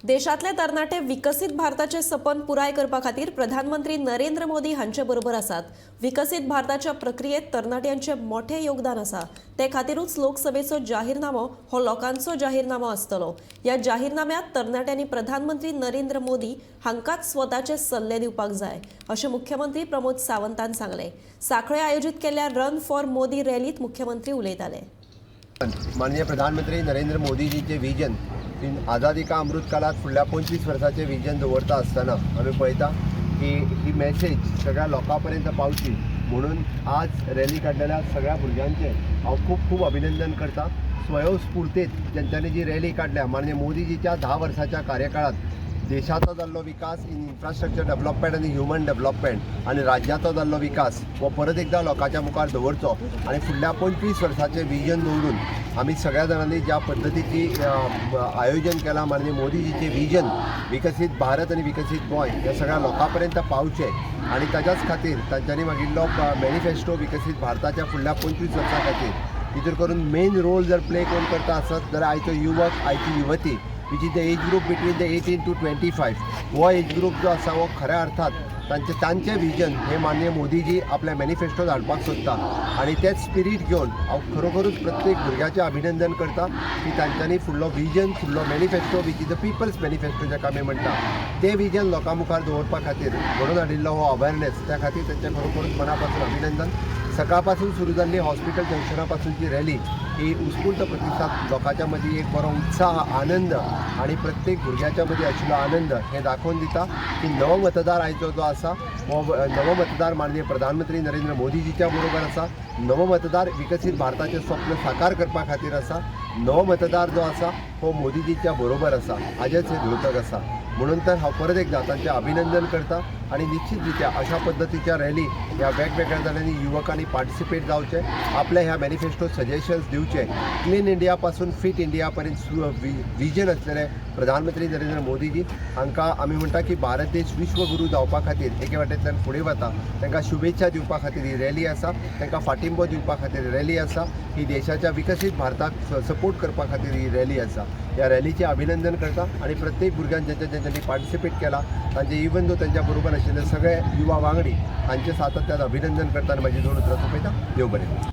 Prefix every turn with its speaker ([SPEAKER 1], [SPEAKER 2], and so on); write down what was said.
[SPEAKER 1] देशातले तरणाटे विकसीत भारताचे सपन पुराय करपा खातीर प्रधानमंत्री नरेंद्र मोदी हांचे बरोबर आसात. विकसीत भारताच्या प्रक्रियेत तरणाट्यांचे मोठे योगदान आसा. ते खातीरूच लोकसभेचो जाहीरनामो हो लोकांचो जाहीरनामो आसतलो. ह्या जाहीरनाम्यांत तरणाट्यांनी प्रधानमंत्री नरेंद्र मोदी हांकांच स्वताचे सल्ले दिवपाक जाय, अशें मुख्यमंत्री प्रमोद सावंतान सांगलें. सांखळे आयोजीत केल्ल्या रन फॉर मोदी रॅलीत मुख्यमंत्री उलयताले.
[SPEAKER 2] माननीय प्रधानमंत्री नरेंद्र मोदीजीचे विजन, आझादी का अमृत काळात फुडल्या 25 वर्साचे विजन दवरता आसतना आमी पळयता की ही मॅसेज सगळ्या लोकां पर्यंत पावची म्हणून आज रॅली काडलेल्या सगळ्या भुरग्यांचें हांव खूब खूब अभिनंदन करता. स्वयंस्फूर्तेत तेंच्यांनी जी रॅली काडल्या, माननीय मोदीजीच्या 10 वर्साच्या कार्यकाळात देशाचो जाल्लो विकास इन इन्फ्रास्ट्रक्चर डेव्हलपमेंट आनी ह्युमन डेव्हलपमेंट आनी राज्याचो जाल्लो विकास हो परत एकदां लोकांच्या मुखार दवरचो आनी फुडल्या 25 वर्साचें विजन दवरून आमी सगळ्या जाणांनी ज्या पद्दतीची आयोजन केलां, माननीय मोदीजीचें विजन विकसीत भारत आनी विकसीत गोंय ह्या सगळ्या लोकां पर्यंत पावचें आनी ताच्याच खातीर तांच्यांनी मागिल्लो मॅनिफेस्टो विकसीत भारताच्या फुडल्या 25 वर्सां खातीर, तितूर करून मेन रोल जर प्ले कोण करता आसत जाल्यार आयचो युवक, आयची युवती, which is the age group between the 18 to 25, हो एज ग्रूप जो आसा हो खऱ्या अर्थात तांचे तांचें विजन हे माननीय मोदीजी आपल्या मॅनिफेस्टोत हाडपाक सोदता आनी तेच स्पिरीट घेवन हांव खरोखरूच प्रत्येक भुरग्याचें अभिनंदन करता की तांच्यांनी फुडलो विजन, फुडलो manifesto, which is the people's manifesto जाका आमी म्हणटा, तें विजन लोकां मुखार दवरपा खातीर घडोवन हाडिल्लो हो अवेरनेस, त्या खातीर तांचें खरोखरूच मना पासून अभिनंदन. सकाळ पासून सुरू जाल्ली हॉस्पिटल जंक्शना पासूनची रॅली ही उत्स्फूर्त प्रतिसाद, लोकांच्या मदीं एक बरो उत्साह, आनंद आनी प्रत्येक भुरग्याच्या मदीं आशिल्लो आनंद हें दाखोवन दिता की नवो मतदार आयचो जो आसा हो नवो मतदार माननीय प्रधानमंत्री नरेंद्र मोदीजीच्या बरोबर आसा. नवो मतदार विकसीत भारताचें स्वप्न साकार करपा खातीर आसा. नवो मतदार जो आसा हो मोदीजीच्या बरोबर आसा, हाजेच हें द्योतक आसा. म्हणून तर हांव परत एकदां तांचें अभिनंदन करता आनी निश्चित रित्या अशा पद्दतीच्या रॅली ह्या वेगवेगळ्या जाणांनी, युवकांनी पार्टिसिपेट जावचें, आपल्या ह्या मॅनिफेस्टो सजेशन्स दिवचे. क्लीन इंडिया पासून फिट इंडिया पर्यंत विजन आसलेले प्रधानमंत्री नरेंद्र मोदीजी हांकां आमी म्हणटा की भारत देश विश्वगुरू जावपा खातीर एके वाटेंतल्यान फुडें वता. तांकां शुभेच्छा दिवपा खातीर ही रॅली आसा, तांकां फाटिंबो दिवपा खातीर रॅली आसा, ही देशाच्या विकसीत भारताक सपोर्ट करपा खातीर ही रॅली आसा. ह्या रॅलीचें अभिनंदन करता आनी प्रत्येक भुरग्यान ज्यांच्या ज्यांच्यानी पार्टिसिपेट केला तांचे, इवन दो तांच्या बरोबर आशिल्ले सगळे युवा वांगडी, हांचे सातत्यान अभिनंदन करता आनी म्हाजी दोन उतरां सोंपयता. देव बरें करूं.